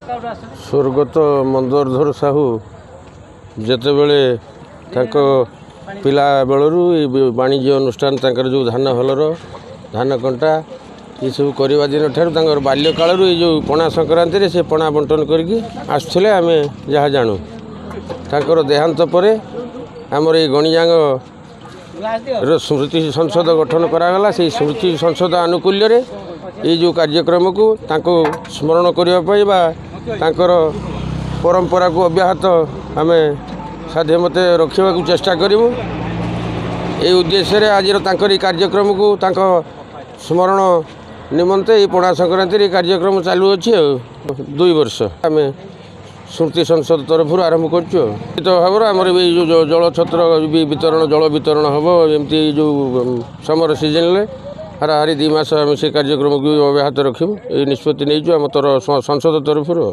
ସ୍ୱର୍ଗତ ମନ୍ଦରଧର ସାହୁ ଯେତେବେଳେ ତାଙ୍କ ପିଲାବେଳରୁ ଏ ବାଣିଜ୍ୟ ଅନୁଷ୍ଠାନ, ତାଙ୍କର ଯେଉଁ ଧାନ ହଲର, ଧାନ କଣ୍ଟା ଏସବୁ କରିବା ଦିନଠାରୁ, ତାଙ୍କର ବାଲ୍ୟକାଳରୁ ଏଇ ଯେଉଁ ପଣା ସଂକ୍ରାନ୍ତିରେ ସେ ପଣା ବଣ୍ଟନ କରିକି ଆସୁଥିଲେ, ଆମେ ଯାହା ଜାଣୁ। ତାଙ୍କର ଦେହାନ୍ତ ପରେ ଆମର ଏଇ ଗଣିଜାଙ୍ଗର ସ୍ମୃତି ସଂସଦ ଗଠନ କରାଗଲା। ସେଇ ସ୍ମୃତି ସଂସଦ ଆନୁକୂଲ୍ୟରେ ଏଇ ଯେଉଁ କାର୍ଯ୍ୟକ୍ରମକୁ ତାଙ୍କୁ ସ୍ମରଣ କରିବା ପାଇଁ ବା ତାଙ୍କର ପରମ୍ପରାକୁ ଅବ୍ୟାହତ ଆମେ ସାଧ୍ୟ ମତେ ରଖିବାକୁ ଚେଷ୍ଟା କରିବୁ, ଏଇ ଉଦ୍ଦେଶ୍ୟରେ ଆଜିର ତାଙ୍କର ଏଇ କାର୍ଯ୍ୟକ୍ରମକୁ ତାଙ୍କ ସ୍ମରଣ ନିମନ୍ତେ ଏଇ ପଣା ସଂକ୍ରାନ୍ତିରେ ଏଇ କାର୍ଯ୍ୟକ୍ରମ ଚାଲୁଅଛି। ଆଉ 2 ବର୍ଷ ଆମେ ସ୍ମୃତି ସଂସଦ ତରଫରୁ ଆରମ୍ଭ କରୁଛୁ। ଆଉ ନିଶ୍ଚିତ ଭାବରେ ଆମର ବି ଏଇ ଯେଉଁ ଜଳଛତ୍ର ବି ବିତରଣ, ଜଳ ବିତରଣ ହେବ। ଏମିତି ଏଇ ଯେଉଁ ସମର ସିଜନରେ ହାରାହାରି 2 ମାସ ଆମେ ସେ କାର୍ଯ୍ୟକ୍ରମକୁ ବି ଅବ୍ୟାହତ ରଖିବୁ, ଏଇ ନିଷ୍ପତ୍ତି ନେଇଛୁ ଆମ ସଂସଦ ତରଫରୁ।